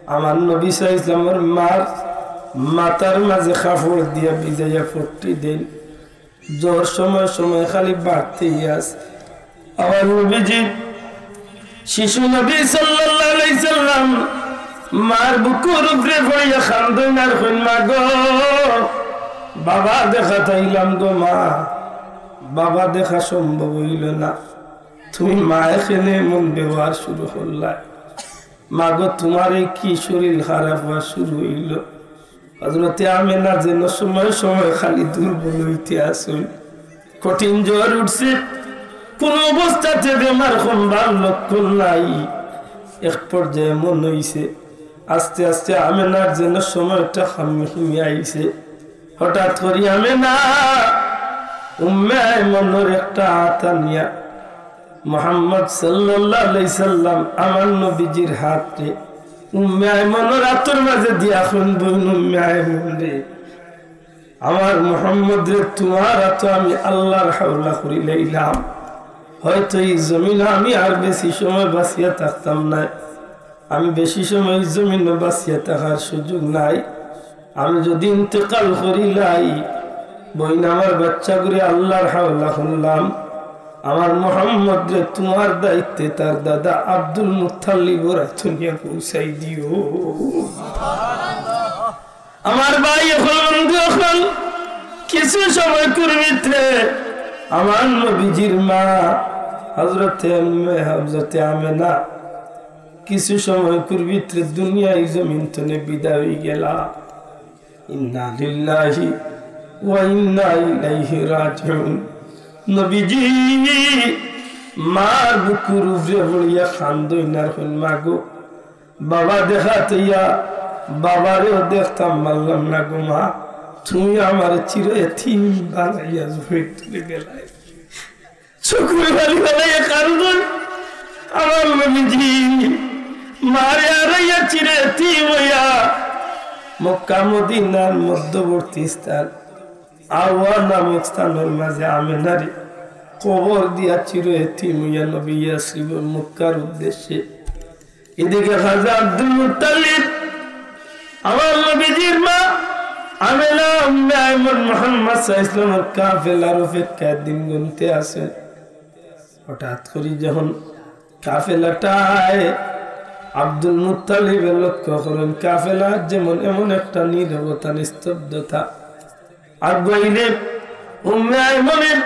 আমার নবী সাল্লাল্লাহু আলাইহি সাল্লামর মার মাথার মাঝে কাপড় দিয়া ভিজাইয়া পট্টি দেইন। জ্বর সময় সময় খালি বাড়তেই আছে। আমার নবীজি, শিশু নবী সাল্লাল্লাহু আলাইহি সাল্লাম মার বুকুর উপরে পড়িয়া কান্দইন আর কইন, "মা গো, বাবা দেখাত আইলাম গো মা, বাবা দেখা সম্ভব অইলো না, তুমি মায়ে কেনে এমন ব্যবহার শুরু করলায়? মা গো, তুমার এই কি শরীর খারাপ অওয়া শুরু অইলো?" হযরতে আমেনা যেন সময় সময় খালি দুর্বল অইতে আছইন, কঠিন জ্বর উঠছে, কুনু অবস্থাতে বেমার কমবার লক্ষণ নাই। এক পর্যায়ে এমন অইছে, আস্তে আস্তে আমেনার যেন সময়টা কমি কমি আইছে। হঠাৎ করি আমেনা উম্মে আয়মনর একটা আত আনিয়া মুহাম্মদ সাল্লাল্লাহু আলাইহি সাল্লাম আমার নবীজির আতরে উম্মে আয়মনর আতর মাঝে দিয়া কইন, "বইন উম্মে আয়মন রে, আমার মুহাম্মদরে তুমার আতো আমি আল্লাহর হাওলা করিলাইলাম। হয়তো ই জমিনো আমি আর বেশি সময় বাঁচিয়া থাকতাম নায়, আমি বেশি সময় ই জমিনো বাঁচিয়া থাকার সুযোগ নাই। আমি যদি ইন্তেকাল করিলাই, বইন আমার বাচ্চাগুরে আল্লাহর হাওলা করলাম, আমার মুহাম্মদরে তুমার দায়িত্বে তার দাদা আব্দুল মুত্তালিবর আতো নিয়া পৌঁছাই দিও।" আমার ভাই অকল, বন্ধু অকল, কিছু সময়কুর ভিতরে আমার নবীজির মা হযরতে আম-, হযরতে আমেনা কিছু সময়কুর ভিতরে দুনিয়ার জমিন তনে বিদায় অইগেলা। ইন্না লিল্লাহি ওয়া ইন্না ইলাইহি রাজিউন। নবীজি মার বুকুর উপরে পড়িয়া কান্দইন আর কইন, "মা গো, বাবা দেখাত আইয়া বাবারেও দেখতাম পারলাম না গো মা, তুমি আমারে চির এতিম বানাইয়া জমিন তনে গেলায়।" চকুর পানি ফালাইয়া কান্দইন আমার নবীজি। মারে হারাইয়া চির এতিম অইয়া মক্কা মদিনার মধ্যবর্তী স্থান আওয়া নামক স্থানর মাঝে আমেনারে কবর দিয়া চির এতিম অইয়া নবী ইয়াসরিবর মক্কার উদ্দেশ্যে। এদিকে খাজা আব্দুল মুত্তালিব, আমার নবীজির মা আমেনা, উম্মে আয়মন, মুহাম্মদ সাল্লাল্লাহু আলাইহি ওয়াসাল্লামর কাফেলার অপেক্ষায় দিন গুনতে আছইন। হঠাৎ করি যখন কাফেলাটায় আব্দুল মুত্তালিবে লক্ষ্য করইন, কাফেলার যেমন এমন একটা নীরবতা, নিস্তব্ধতা। আগুয়াইলে উম্মে আয়মনে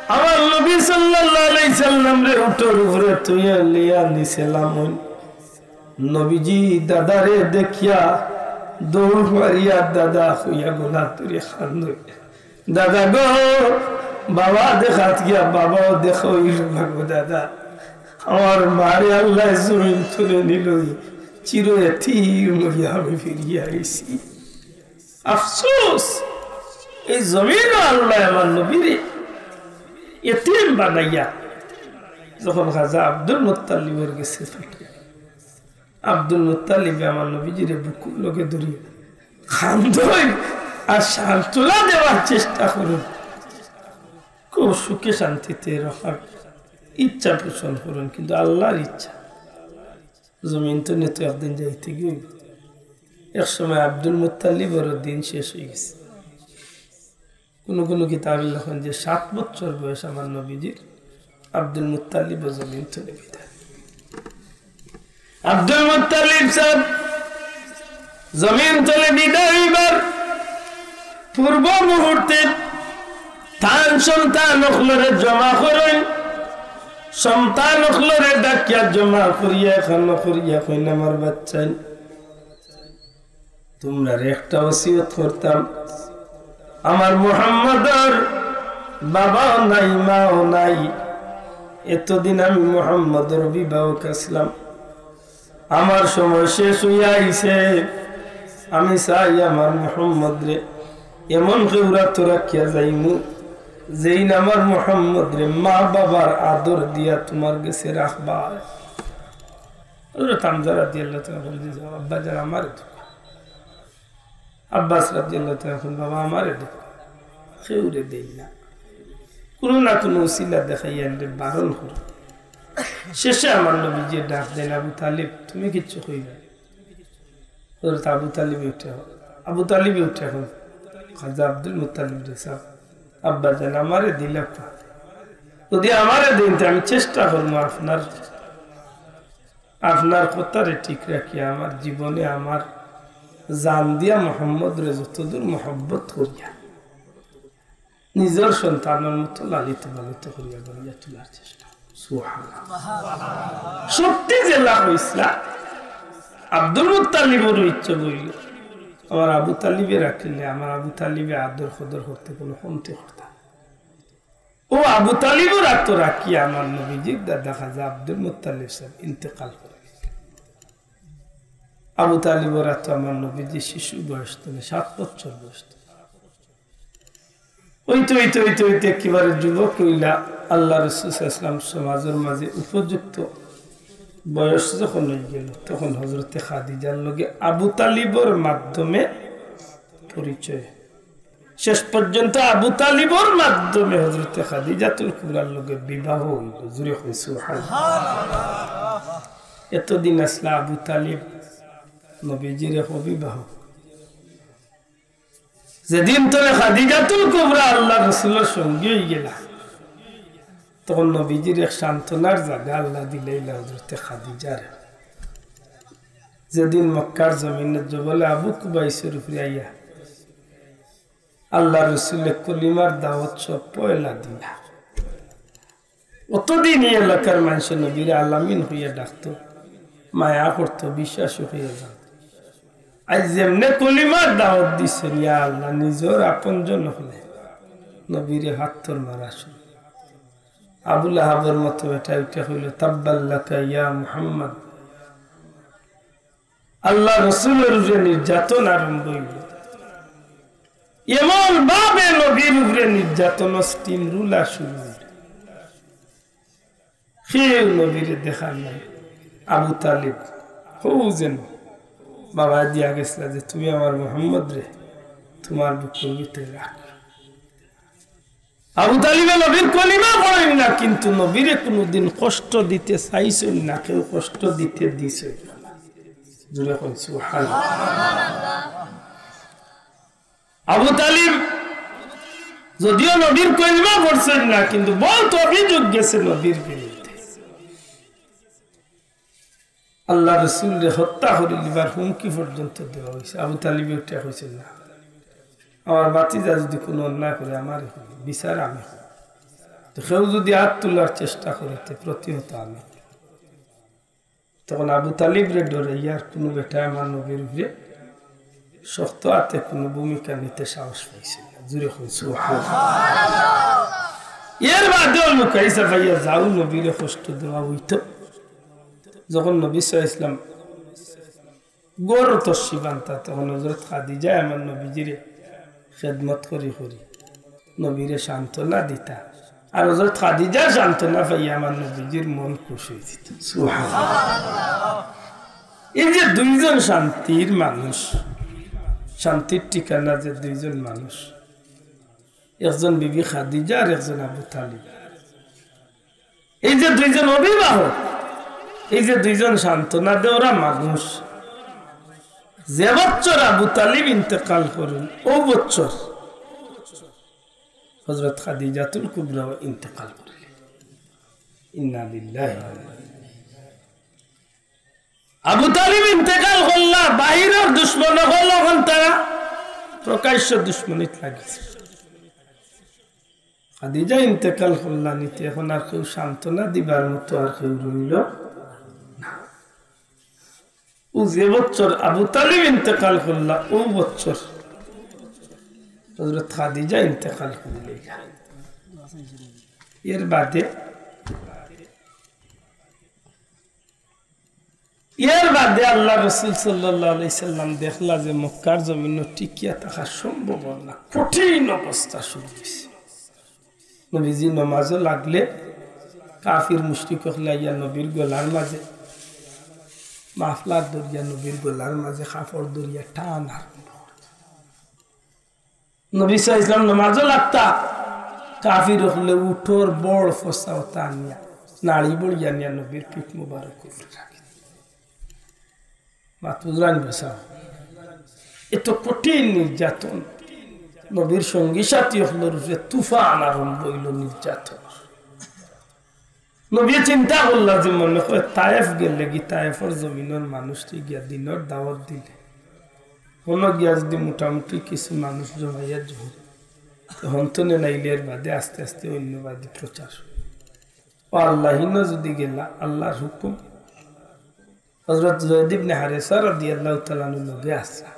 আমার নবী সাল্লাল্লাহু আলাইহি সাল্লামরে উটর উপরে তুইয়া লইয়া নিচে লামইন। নবীজি দাদারে দেখিয়া দৌড় মারিয়া দাদা কইয়া গলা ধরি কান্দইন। দাদা গো, বাবা দেখাত গিয়া বাবাও দেখা অইল না গো দাদা। আমার মারে আল্লায় জমিন তনে নিল, চির এতিম অইয়া আমি ফিরিয়া আইছি। আফসোস, এই জমিনো আল্লায় আমার নবীরে এতিম বানাইয়া যখন খাজা আব্দুল মুত্তালিবর গেছে পাঠাইল, আব্দুল মুত্তালিবে আমার নবীজিরে বুকুর লগে ধরি কান্দইন আর সান্ত্বনা দেওয়ার চেষ্টা করইন। খুব সুখে শান্তিতে রাখার ইচ্ছা পোষণ করইন, কিন্তু আল্লার ইচ্ছা জমিন তনে তো একদিন যাইতে গিয়ে। এক সময় আব্দুল মুত্তালিবরও দিন শেষ অইগেছে। কুনু কুনু কিতাবে লেখইন যে সাত বছর বয়স আমার নবীজির, আব্দুল মুত্তালিবও জমিন তনে বিদায়। আব্দুল মুত্তালিব সাব জমিন তনে বিদায় অইবার পূর্ব মুহূর্তে তান সন্তান অকলরে জমা করইন, সন্তান অকলরে ডাকিয়া জমা করিয়া, এখানো করিয়া কইন, "আমার বাচ্চাইন, তুমরারে একটা ওসিয়ত করতাম, আমার মুহাম্মদর বাবাও নাই, মাও নাই, এতদিন আমি মুহাম্মদর অভিভাবক আছলাম, আমার সময় শেষ অইয়া আইছে, আমি চাই আমার মুহাম্মদরে এমন কেউর আতো রাখিয়া যাইমু, যেইন আমার মুহাম্মদরে মা বাবার আদর দিয়া তুমার গেছে রাখবা।" হযরত হামজা রাদিয়াল্লাহু তাআলা বলে যে, "আব্বাজান, আমারে দেও।" আব্বাস রাদিয়াল্লাহু তাআলা কইন, "বাবা, আমারে দেও।" কেউরে দেইন না। কুনু না কুনু উসিলা দেখাইয়া এনরে বারণ করে। শেষে আমার নবীজিয়ে ডাক দেন, "আবু তালিব, তুমি কিচ্ছু কইবা না।" হযরত আবু তালিবে উঠে, আবু তালিবে উঠে কইন, "খাজা আব্দুল মুত্তালিব রে সাব, আব্বাজান আমারে দিলা না। যদি আমারে দেইন, তে আমি চেষ্টা করমু আপনার, আপনার কথারে ঠিক রাখিয়া আমার জীবনে আমার জান দিয়া মুহাম্মদরে যতদূর মহব্বত করিয়া, নিজর সন্তানর মতো লালিত পালিত করিয়া গড়িয়া তোলার চেষ্টা।" সুবহানাল্লাহ। সত্যি যেলা কইছলা, আব্দুল মুত্তালিবরও ইচ্ছা অইল, আমার আবু তালিবে রাখিলে, আমার আবু তালিবে আদর কদর করতে কুনু কমতি করতা না। অউ আবু তালিবর আতো রাখিয়া আমার নবীজির দাদা খাজা আব্দুল মুত্তালিব সাব ইন্তেকাল করে। আবু তালিবর আতো আমার নবীজি শিশু বয়স তনে, সাত বছর বয়স তনে। অইতে, অইতে, অইতে, অইতে একেবারে যুবক অইলা, আল্লার রাসূল সাল্লাল্লাহু আলাইহি ওয়াসাল্লাম সমাজর মাঝে উপযুক্ত বয়স যখন অইগেল, তখন হযরতে খাদিজার লগে আবু তালিবর মাধ্যমে পরিচয়। শেষ পর্যন্ত আবু তালিবর মাধ্যমে হযরতে খাদিজাতুল কুবরার লগে বিবাহ অইল। জুরে কইন সুবহানাল্লাহ। এতদিন আছলা আবু তালিব নবীজির এক অভিভাবক। যেদিন তনে খাদিজাতুল কুবরা আল্লার রাসূলর সঙ্গী অইগেলা, তখন নবীজির এক সান্ত্বনার জাগা আল্লায় দিলাইলা হযরতে খাদিজারে। যেদিন মক্কার জমিনে জবলে আবু কুবাইসর উপরে আইয়া আল্লার রাসূলে কলিমার দাওয়াত সব পয়লা দিলা। অতদিন ই এলাকার মানষে নবীরে আল-আমিন কইয়া ডাকতো, মায়া করতো, বিশ্বাসী অইয়া যান। আইজ যেমনে কলিমার দাওয়াত দিছইন, ইয়া আল্লাহ, নিজর আপনজন অকলে নবীরে পাত্থর মারা শুরু। আবু লাহাবর মতো বেটায় উঠিয়া কইল, "তাব্বাল লাকা ইয়া মুহাম্মদ।" আল্লার রাসূলর উপরে নির্যাতন আরম্ভ অইল। এমন ভাবে নবীর উপরে নির্যাতন, steam roller শুরু অইল। কেউ নবীরে দেখার নাই। আবু তালিব, হউ যেন বাবায় দিয়া গেছলা যে, "তুমি আমার মুহাম্মদরে তুমার বুকুর ভিতরে রাখ।" আবু তালিবে নবীর কলিমা পড়ইন না, কিন্তু নবীরে কুনুদিন কষ্ট দিতে চাইছইন না, কেউ কষ্ট দিতে দিছইন না। জুরে কইন সুবহানাল্লাহ। আবু তালিব যদিও নবীর কলিমা পড়ছইন না, কিন্তু বউত অভিযোগ গেছে নবীর বিরুদ্ধে। আল্লার রাসূলরে হত্যা করিলিবার হুমকি পর্যন্ত দেওয়া অইছে। আবু তালিবে উঠিয়া কইছইন, "না, আমার ভাতিজা যুদি কুনু অন্যায় করে, আমারে কইবো, বিচার আমি করমু। তে কেউ যুদি আত তুলার চেষ্টা করে, তে প্রতিহত আমি।" তখন আবু তালিবরে ডরাইয়া আর কুনু বেটায় আমার নবীর উপরে শক্ত আতে কুনু ভূমিকা নিতে সাহস পাইছে না। জুরে কইন সুবহানাল্লাহ। এর বাদেও লুকাই ছাপাইয়া যাউ নবীরে কষ্ট দেওয়া অইতো। যখন নবী সাল্লাল্লাহু আলাইহি ওয়াসাল্লাম ঘরো তশরিফ আনতা, তখন হযরত খাদিজায় আমার নবীজিরে খেদমত করি করি নবীরে সান্ত্বনা দিতা। আর হযরত খাদিজার সান্ত্বনা পাইয়া আমার নবীজির মন খুশ অইযিতো। সুবহানাল্লাহ। এই যে দুইজন শান্তির মানুষ, শান্তির ঠিকানা যে দুইজন মানুষ, একজন বিবি খাদিজা আর একজন আবু তালিব। এই যে দুইজন অভিভাবক, এই যে দুইজন সান্ত্বনা দেওরা মানুষ, যে বছর আবু তালিব ইন্তেকাল করইন, ও বছর হযরত খাদিজাতুল কুবরাও ইন্তেকাল করইন। ইন্না লিল্লাহি ওয়া ইন্না ইলাইহি। আবু তালিব ইন্তেকাল করলা, বাহিরর দুশমন অকল অখন তারা প্রকাশ্য দুশমনিত লাগিছে। খাদিজা ইন্তেকাল করলা নি তে, এখন আর কেউ সান্ত্বনা দিবার মতো আর কেউ রইল না। ও যে বছর আবু তালিব ইন্তেকাল করলা, ও বছর হযরত খাদিজা ইন্তেকাল করলা। এর বাদে, এর বাদে আল্লাহর রাসূল সাল্লাল্লাহু আলাইহি সাল্লাম দেখলা যে মক্কার জমিনো টিকিয়া থাকা সম্ভব না, কঠিন অবস্থা শুরু হইছে। নবীজি নমাজো লাগলে কাফির মুশরিক অকলে আইয়া নবীর গলার মাঝে মাফলার ধরিয়া, নবীর গলার মাঝে কাপড় ধরিয়া টান আরম্ভ করত। নবী সাল্লাল্লাহু আলাইহি সাল্লাম নমাজো লাগতা, কাফির অকলে উটর বড় ফসা অতা আনিয়া, নাড়ি বড়ি আনিয়া নবীর পিঠ মুবারক উপরে রাখে। মাত বুঝরানি বা? এত কঠিন নির্যাতন, নবীর সঙ্গী সাথী অকলর উপরে তুফান আরম্ভ হইল নির্যাতন। নবী চিন্তা করলা যে মনে হয় তায়েফ গেলে কি তায়েফর জমিনর মানুষরে গিয়া দিনর দাওয়াত দিলে, হনো গিয়া যদি মোটামুটি কিছু মানুষ জমাইয়া জোহর, তো হন্তনে নাইলে এর বাদে আস্তে আস্তে অন্য বাদে প্রচার। ও আল্লাহ, হিনো যদি গেলা, আল্লাহর হুকুম। হযরত জয়েদ ইবনে হারেসা রাদিয়াল্লাহু তাআলা আনহু লগে আছলা।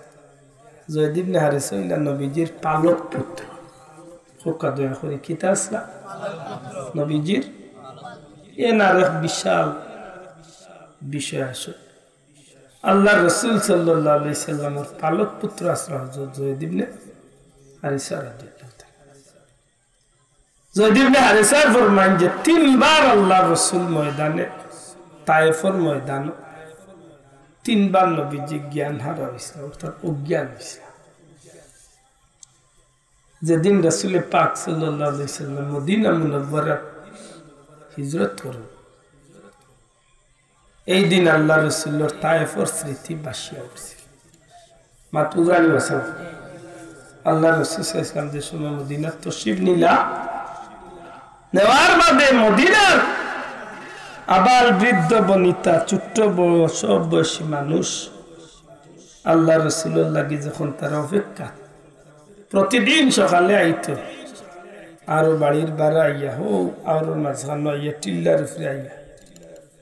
জয়েদ ইবনে হারেসা হইলা নবীজির পালক পুত্র। খুব দয়া করি কিতা আছলা? নবীজির এন আর এক বিশাল বিষয় আছে। আল্লাহর রাসূল সাল্লাল্লাহু আলাইহি সাল্লামর পালক পুত্র আছলা হযরত জয়েদ ইবনে হারেসা রাদিয়াল্লাহু তাআলা। জয়েদ ইবনে হারেসায় ফরমাইন যে তিনবার আল্লাহর রাসূল ময়দানে, তায়েফর ময়দানো তিনবার নবীজি জ্ঞান হারা হইছলা, অর্থাৎ অজ্ঞান হইছলা। যেদিন রাসূলে পাক সাল্লাল্লাহু আলাইহি সাল্লাম মদিনা মুনাওয়ারাত হিজরত করইন, এই দিন আল্লাহর রাসূলর তায়েফর স্মৃতি ভাসিয়া উঠছে। মাত বুঝরানি বা? আল্লাহর রাসূল সাল্লাল্লাহু আলাইহি সাল্লাম যে সময় মদিনাত তশরিফ নিলা, নেওয়ার বাদে মদিনার আবাল বৃদ্ধ বনিতা, ছোট্ট বড় সব বয়সী মানুষ আল্লাহর রাসূলর লাগি যখন তারা অপেক্ষা, প্রতিদিন সকালে আইতো, আরো বাড়ির বারা আইয়া, হো, আরো মাঝখানো আইয়া, টিল্লার উপরে আইয়া,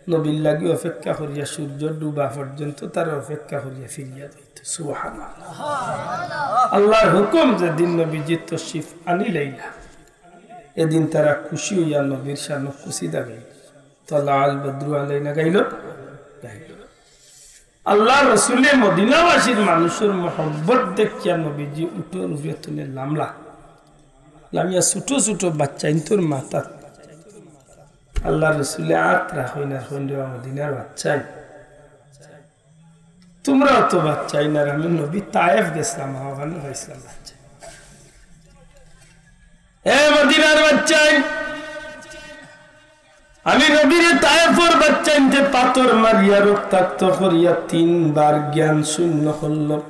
নবীর লাগি অপেক্ষা করিয়া সূর্য ডুবা পর্যন্ত তারা অপেক্ষা করিয়া ফিরিয়া যাইতো। সুবহানাল্লাহ। আল্লাহর হুকুম, যেদিন নবীজি তশরিফ আনিলাইলা, এদিন তারা খুশি হইয়া নবীর শানো কসিদা গাইল, তালা আল বদরু আলাইনা গাইল, গাইল। আল্লাহর রাসূলে মদিনাবাসীর মানুষর মহব্বত দেখিয়া নবীজি উটর উপরে তনে লামলা। লামিয়া ছোট ছোট বাচ্চাইন্তর মাথাত আল্লাহর রাসূলে আত রাখইন আর কইন, "রে মদিনার বাচ্চাইন, তুমরাও তো বাচ্চাইন, আর আমি নবী তায়েফ গেছলাম, অখানো পাইছলাম বাচ্চাইন। এ মদিনার বাচ্চাইন, আমি নবীরে তায়েফর বাচ্চাইন্তে পাথর মারিয়া রক্তাক্ত করিয়া তিনবার জ্ঞান শূন্য করলাম।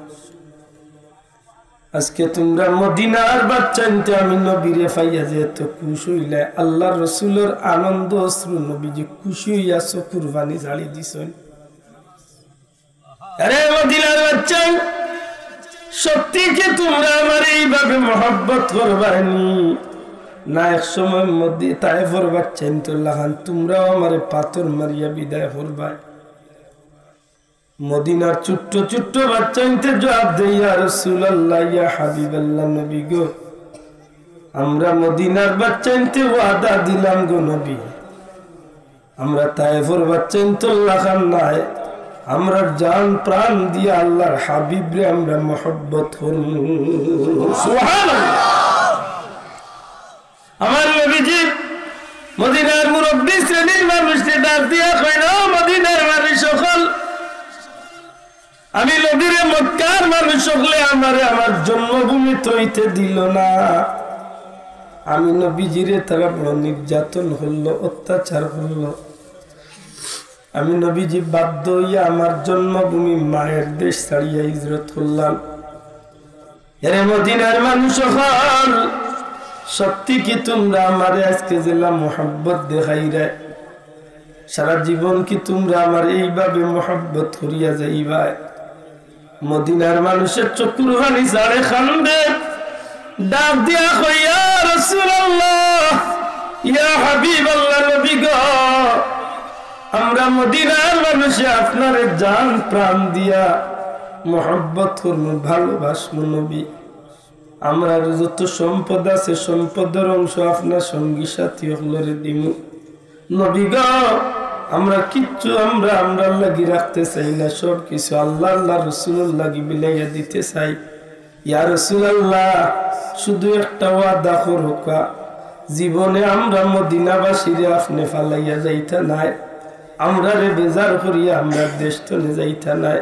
আজকে তুমরা মদিনার বাচ্চাইন্তে আমি নবীরে পাইয়া যে এত খুশ হইলায়, আল্লাহর রাসূলর আনন্দ অশ্রু নবীজি খুশি হইয়া চকুর পানি ছাড়ি দিছইন।" আরে মদিনার বাচ্চাইন, সত্যি কি তুমরা আমারে এইভাবে মহব্বত করবায়নি? না এক সময় মদি-, তায়েফর বাচ্চাইন্তর লাখান তুমরাও আমারে পাথর মারিয়া বিদায় করবায়? মদিনার ছোট্ট ছোট্ট বাচ্চাইন্তে জবাব দেয়, "ইয়া রাসূলুল্লাহ, ইয়া হাবিবাল্লাহ, নবী গো, আমরা মদিনার বাচ্চাইন্তে ওয়াদা দিলাম গো নবী, আমরা তায়েফর বাচ্চাইন্তর লাখান নায়, আমরা জান প্রাণ দিয়া আল্লাহর হাবিবরে আমরা মহব্বত করমু।" সুবহানাল্লাহ। আমার নবীজি মদিনার মুরব্বী শ্রেণীর মানুষরে ডাক দিয়া কইন, "ও মদিনার মানুষ অকল, আমি নবীরে মক্কার মানুষ অকলে আমারে আমার জন্মভূমিত অইতে দিল না।" আমি নবীজিরে তারা বড় নির্যাতন করলো, অত্যাচার করলো। আমি নবীজি বাধ্য হইয়া আমার জন্মভূমি মায়ের দেশ ছাড়িয়া হিজরত করলাম। এরে মদিনার মানুষ অকল, সত্যি কি তুমরা আমারে আজকে যেলা মহব্বত দেখাইরায়, সারা জীবন কি তুমরা আমারে এইভাবে মহব্বত করিয়া যাইবায়? মদিনার মানুষের চকুর পানি ছাড়ে, কান্দে, ডাক দিয়া কয়, "ইয়া রাসূলুল্লাহ, ইয়া হাবিবাল্লাহ, নবী গো, আমরা মদিনার মানুষে আপনারে জান প্রাণ দিয়া মহব্বত করমু, ভালোবাসমু নবী। আমরার যত সম্পদ আছে, সম্পদের অংশ আপনার সঙ্গী সাথী অকলরে দিমু। নবী গো, আমরা কিচ্ছু আমরা আমরার লাগি রাখতে চাই না, সব কিছু আল্লাহ, আল্লাহ রসুলর লাগি বিলাইয়া দিতে চাই। ইয়া রাসূলুল্লাহ, শুধু একটা ওয়াদা করউক্কা, জীবনে আমরা মদিনাবাসীরে আপনে ফালাইয়া যাইতা নায়, আমরারে বেজার করিয়া আমরার দেশ তনে যাইতা নায়।"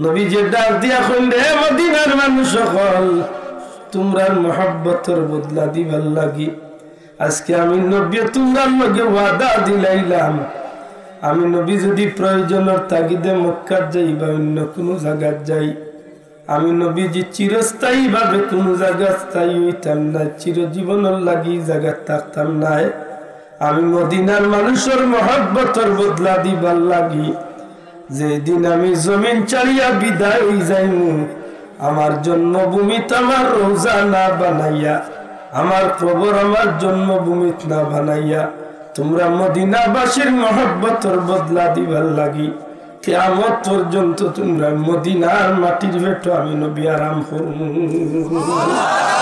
নবীজি ডাক দিয়া কইন, "হে মদিনার মানুষ অকল, তুমরার মহব্বতর বদলা দিবার লাগি আজকে আমি নবী তুমরার লগে ওয়াদা দিলাইলাম, আমি নবী যদি প্রয়োজনর তাগিদে মক্কাত যাই বা অন্য কুনু জাগাত যাই, আমি নবীজি চিরস্থায়ীভাবে কুনু জাগাত স্থায়ী অইতাম না, চিরজীবনর লাগি ই জাগাত থাকতাম নায়। আমি মদিনার মানুষর মহব্বতর বদলা দিবার লাগি যেদিন আমি জমিন ছাড়িয়া বিদায় অই যাইমু, আমার জন্মভূমিত আমার রওজা না বানাইয়া, আমার কবর আমার জন্মভূমিত না বানাইয়া, তুমরা মদিনাবাসীর মহব্বতর বদলা দিবার লাগি কিয়ামত পর্যন্ত তুমরা মদিনার মাটির পেটো আমি নবী আরাম করমু।"